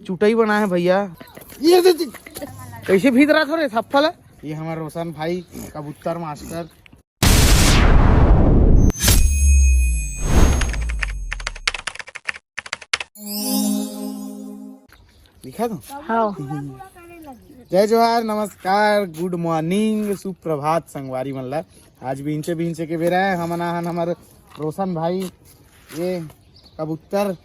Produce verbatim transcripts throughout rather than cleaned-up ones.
चुटई बना है भैया। ये दे, दे। कैसे भीत रहा थोड़े सफल है। ये हमारा रोशन भाई कबूतर मास्टर। दिखा दो। हाँ। जय जोहार, नमस्कार, गुड मॉर्निंग, सुप्रभात संगवारी मन ला। आज बिहंचे बिहंचे के बेरा है। हमन आहन हमर रोशन भाई, ये कबूतर,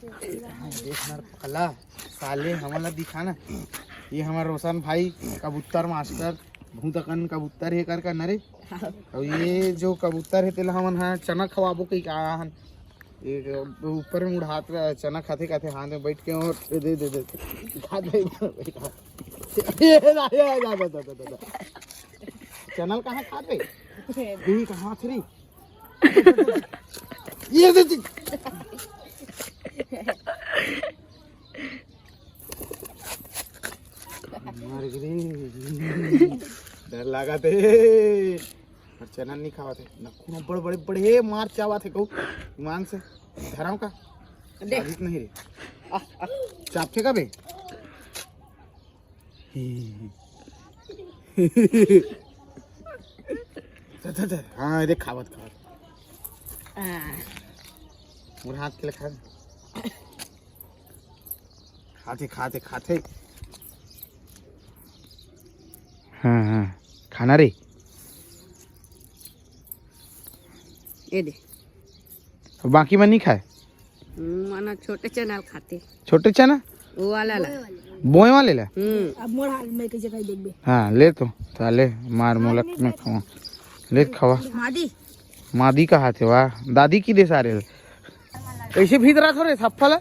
ये देख ना पकला, साले हमन ला दिखा ना। ये हमर रोशन भाई कबूतर मास्टर, बहुत अकन कबूतर हे कर कर न रे। अउ ये जो कबूतर हे तेला हमन हा चना खवाबो कही का आहन। ये ऊपर में उड़ात रहा, चना खाते खाते हाथ में बैठ के और दे दे दे खा दे। ये ना, ये ना, ना, ना, ना, ना। चना कहाँ खाते? यही कहाँ थ्री? ये दे दे। मर गई। डर लगा थे। और चना नहीं खावा थे। नखुन बड़ बड़े बड़े मार चावा थे कहू। ईमान से। धराओ का? दे। चाबित नहीं रे। आ, आ। चाप थे का बे? धर, धर, धर। हाँ, देख खावत, खावत। आ। मोर हाथ के ले खा। खाते, खाते, खाते। हाँ, हाँ। खाना रे। ये दे। बाकी मन नहीं खाए। हम्म, माना छोटे चना खाते। छोटे चना? वो वाला ला। बोए वाले ला? हम्म। अब मोर हाल में कैसे खाई देखबे। हाँ, ले तो, साले, मार मोलक में खावा। ले खावा। मादी। मादी कहा थे, वाह। दादी की दे सारे। कैसे भीत रहा थोड़े सफल है?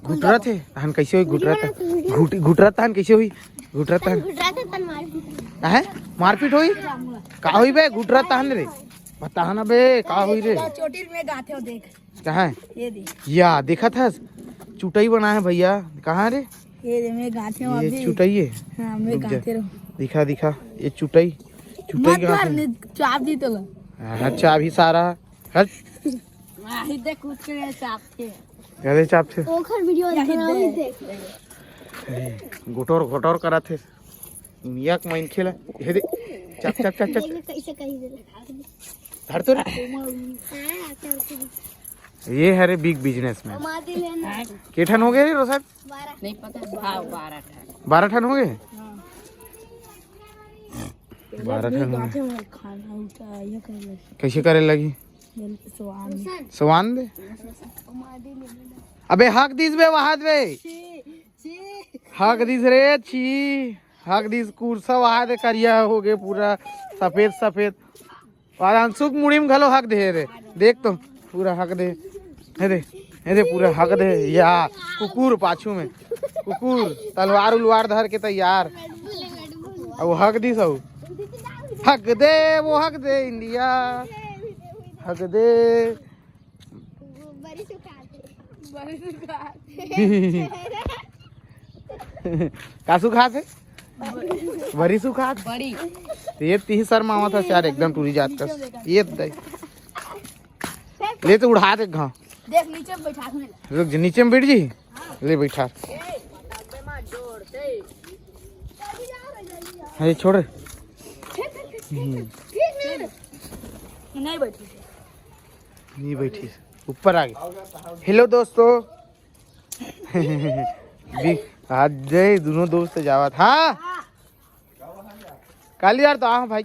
घुटरा थे, तहन कैसे होई घुटरा तहन? घुट-, घुटरा तहन कैसे होई? घुटरा तहन। घुटरा थे तन मारपीट। हैं? मारपीट होई? का होई बे? घुटरा तहन रे। बता ना बे, का होई रे? चोटी में गाथे हो देख। कहाँ है? ये दे। या, देखा था? चुटई बना है भैया। कहाँ रे? ये दे, मैं गाथे हूँ ये अभी। चुटई है? हाँ, मैं रुक जा। गाथे रहूँ। दिखा, दिखा। ये चुटई। चुटई मत कहाँ मार, से? नहीं, चाप दी तो ला। हाँ, चाबी सारा। हट। आही देख, कुछ के चाप के। अरे चाप थे। ओखर वीडियो यही बनाओ, देख। देख। ए, गुटोर, गुटोर करा थे। दुनिया के माइन खेला। हे दे। चाप, चाप, चाप, चाप। ये कैसे कही दे? धर तो रे। हाँ, कर के। ये हरे big businessman। मादी लेना। के ठन हो गए रे रोशन? बारह। नहीं पता, हाँ, बारह ठन। बारह ठन हो गए? हाँ। बारह ठन हो गए। गाँठे में खाना उठा, ये कर ले। कैसे करे लगी? ये स्वान। स्वान दे। मादी लेना। अबे हक दिस बे, वहाद बे। छी, छी। हक दिस रे, छी। हक दिस कुरसा, वहाद करिया हो गए पूरा सफेद सफेद। और अंशु के मुड़ी में घलो हक दे रे, देख तो पूरा हक दे, हे दे, हे दे पूरा हक दे या कुकुर पाछू में, कुकुर तलवार उलवार धर के तैयार, अब हक दिस हऊ, हक दे वो हक दे इंडिया, हक दे। बड़ी सुखात है। बड़ी सुखात। का सुखात है? बड़ी सुखात। बड़ी। तो ये तीन सर मामा था यार, एकदम टूरी जात का। ये दे। ले तो उड़ा दे घा। देख नीचे में बैठा के। रुक जा, नीचे में बैठ जी। ले बैठा। हाँ, ये छोड़। हम्म। नहीं बैठी। नहीं बैठी, ऊपर आ गई। हेलो दोस्तों। भी आज दे दोनों दोस्त जावत। हाँ, काली यार तो आ भाई।